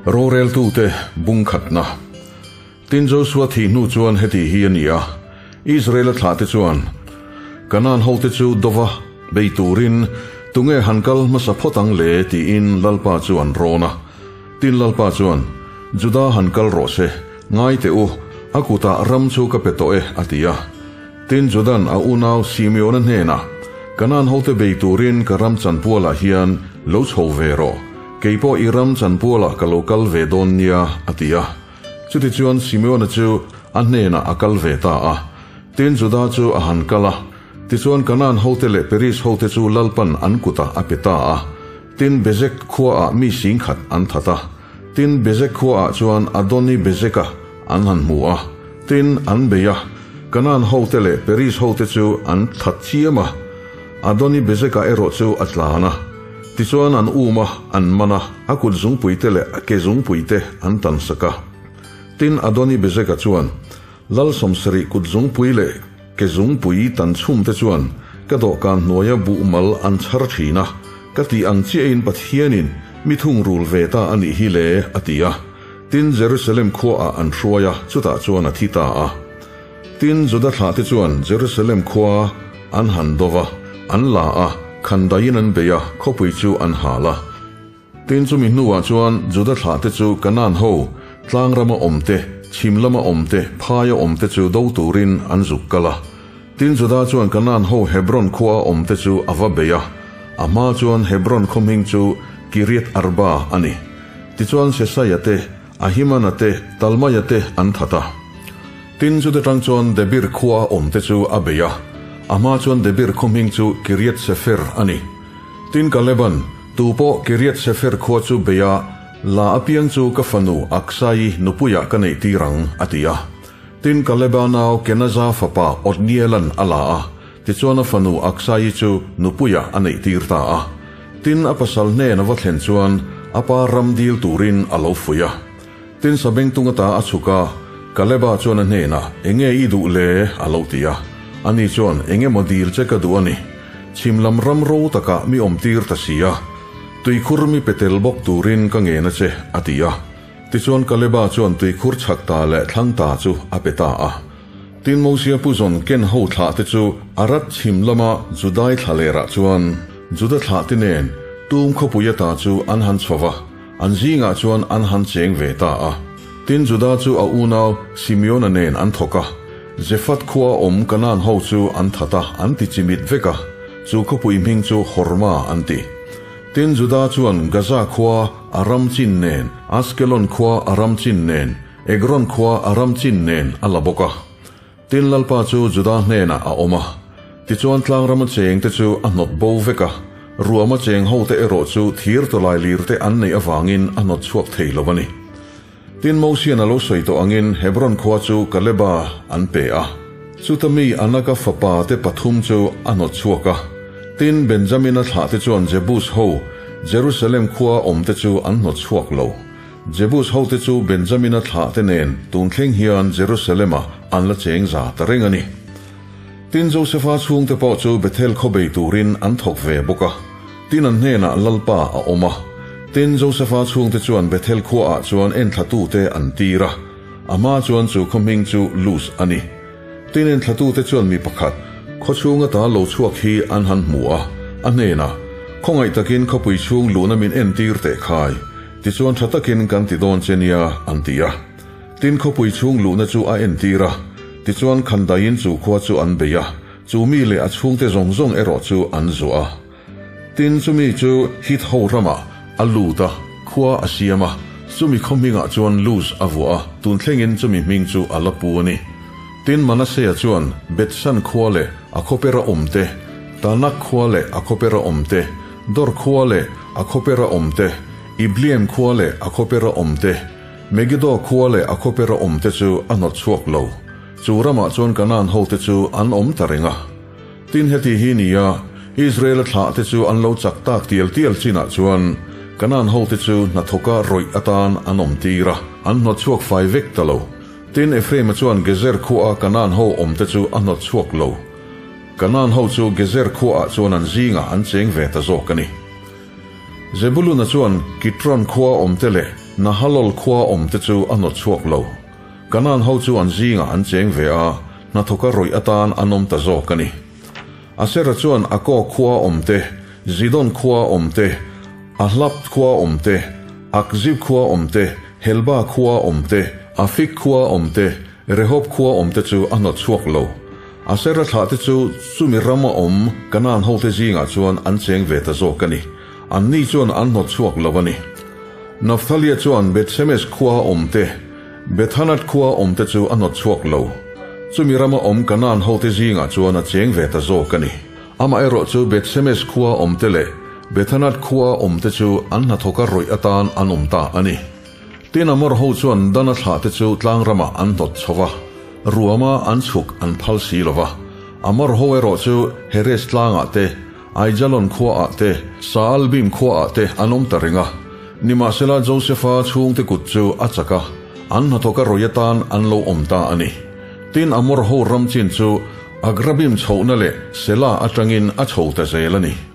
Roreltute bung khatna. Tin Josua thih hnu chuan heti hi a ni a, Israela thlahte chuan Kanaan hote chu dova bei turin tunge han kal hmasa phawt ang le tiin Lalpa chu an rawn a. Tin Lalpa chuan, Juda han kal rawh se, ngai teh u, a kutah ram chu ka pe tawh e, a ti a. Tin Judan a unau Simeona hnenah, Kanaan hote bei turin ka ram chanpualah hian lo chho ve rawh, kei pawh i ram chanpualah ka lo kal ve dawn nia, a ti a. Chutichuan Simeona chu a hnenah a kal ve ta a. Tin Juda chu a han kal a. Tichuan Kanaan hote leh Peris hote chu Lalpan an kutah a pe ta a. Tin Bezek khuaah mi singkhat an that a. Tin Bezek khuaah chuan Adoni Bezeka an han hmu a. Tin an bei a. Kanaan hote leh Peris hote chu an that chiam a. Adoni Bezeka erawh chu a tlan a. Tichuan an um a, an man a, a kut zungpuite leh a ke zungpuite an tan sak a. Tin Adoni Bezeka chuan, Lal sawmsarih kut zungpui leh ke zungpui tan chhumte chuan ka dawhkan hnuaia buh mal an chhar thin a, ka tih ang chiahin Pathianin mi thungrul ve ta a nih hi le, a ti a. Tin Jerusalem khuaah an hruai a, chutah chuan a thi ta a. Tin, Juda thlahte chuan Jerusalem khua an han do va, an la a, khandaiin an bei a, khawpui chu an hal a. Tin, chumi hnuah chuan Juda thlahte chu Kanaan ho, tlang rama awm te, chhim lama awm te, phaia awm te chu do turin an zuk kal a. Tin, Juda chuan Kanaan ho Hebron khuaa awm te chu a va bei a, a hma chuan Hebron khaw hming chu Kiriath Arba a ni. Tichuan Sesaia te, Ahimana te, Talmaia te an that a. Tin, chute tang chuan Debir khua awm te chu a bei a, a hma chuan Debir khaw hming chu Kiriath Sefer a ni. Tin, Kaleban, tu pawh Kiriath Sefer khua chu bei a, la apiang chu ka fanu Aksai nupuiah ka neih tir ang, a ti a. Tin, Kaleba nau Kenaza fapa Otnielan a la a, tichuan a fanu Aksai chu nupuiah a neih tir ta a. Tin, a pasal hnen a va thlen chuan a pa ram dil turin a lo fuih a. Tin, sabengtung ata a chhuk a, Kaleba chuan a hnenah, Enge i duh le? a lo ti a. Ani chuan, Engemaw dil che ka duh a ni. Chhim lam ram ro takah mi awm tir ta si a. Tuikhur mi pe tel bawk turin ka ngen a che, a ti a. Tichuan Kaleba chuan tuikhur chhak ta leh thlang ta chu a pe ta a. Tin Mosia pu zawn ken ho thlah te chu Arad chhim lama Judai thla lerah chuan Juda thlah te nen tum khawpui ata chu an han chho va, an zingah chuan an han cheng ve ta a. Tin Juda chu a unau Simeona nen an thawk a, Zephath khua awm Kanaan ho chu an that a, an ti chimit vek a, chu khawpui hming chu Horma an ti. Tin Juda chuan Gaza khua a ram chin nen, Askelon khua a ram chin nen, Ekron khua a ram chin nen a la bawk a. Tin Lalpa chu Juda hnenah a awm a. Tichuan tlangrama cheng te chu a hnawt bo vek a, ruama cheng hote erawh chu thir tawlai lir te an neih avangin a hnawt chhuak thei lo a ni. Tin Mosian a lo sawi tawh angin Hebron khua chu Kaleba an pe a. Chuta mi Anaka fapa te pathum chu a hnawt chhuak a. Tin Benjamina thlah te chuan Jebus ho, Jerusalem khua awm te chu an hnawt chhuak lo. Jebus hote chu Benjamina thlahte nen tun thleng hian Jerusalem-ah an la cheng za ta reng a ni. Tin, Josefa chhungte pawh chu Bethel khaw bei turin an thawk ve bawk a, tin an hnenah Lalpa a awm a. Tin, Josefa chhungte chuan Bethel khuaah chuan enthlatute an tir a, a hma chuan chu khaw hming chu Luz a ni. Tin, enthlatute chuan mi pakhat khaw chhung ata lo chhuak hi an han hmu a, a hnenah, Khawngaih takin khawpui chhung luhna min entir teh khai. Tichuan tha takin kan ti dawn che nia, an ti a. Tin khawpui chhung luhna chu a entir a, tichuan khandaiin chu khua chu an bei a, chu mi leh a chhungte zawng zawng erawh chu an zuah a. Tin chumi chu Hit ho ramah a lut a, khua a siam a, chumi khaw hmingah chuan Luz a vuah a, tun thlengin chumi hming chu a la pu a ni. Tin Manasea chuan Bethshan khua leh a khawpera awm te, Tanak khua leh a khawpera awm te, Dor khua leh a khawpera awm te, Ibliam khua leh a khawpera awm te, Megiddo khua leh a khawpera awm te chu a hnawt chhuak lo. Chu ramah chuan Kanaan hote chu an awm ta reng a. Tin heti hi ni a, Israela thlah te chu an lo chak tak tial tial chinah chuan Kanaan hote chu hnathawka rawih atan an awm tir a, an hnawt chhuak fai vek ta lo. Tin Ephraima chuan Gezer khuaa Kanaan ho awm te chu a hnawt chhuak lo. Kanaan ho chu Gezer khuaah chuan an zingah an cheng ve ta zawk a ni. Zebuluna chuan Kitron khua awmte leh Nahalol khuaa awmte chu a hnawt chhuak lo. Kanaan ho chu an zingah an cheng ve a, hnathawka rawih atan an awm ta zawk a ni. Asera chuan Ako khuaa awmte, Zidon khuaa awmte, Ahlab khuaa awmte, Akzib khuaa awmte, Helba khuaa awmte, Afik khuaa awmte, Rehob khuaa awmte chu a hnawt chhuak lo. Asera thlahte chu chumi rama awm Kanaan hote zingah chuan an cheng ve ta zawk a ni. Anni chuan an hnawt chhuak lo a ni. Nafthalia chuan Beth-semes khuaa awmte, Beth-hanath khuaa awmte chu a hnawt chhuak lo. Chumi rama awm Kanaan hote zingah chuan a cheng ve ta zawk a ni. Amaherawh chu Beth-semes khuaa awmte leh Beth-hanath khuaa awmte chu an hnathawka rawih atan an awm ta a ni. Tin, Amor ho chuan Dana thlahte chu tlang ramah an hnawt chho va, ruama an chhuk an phal si lo va. Amor ho erawh chu Heres tlangah te, Aijalon khuaah te, Saalbim khuaah te an awm ta reng a. Nimahsela Josefa chhungte kut chu a chak a, an hnathawka rawih atan an lo awm ta a ni. Tin, Amor ho ram chin chu Agrabim chhohna leh Sela atangin a chho ta zel a ni.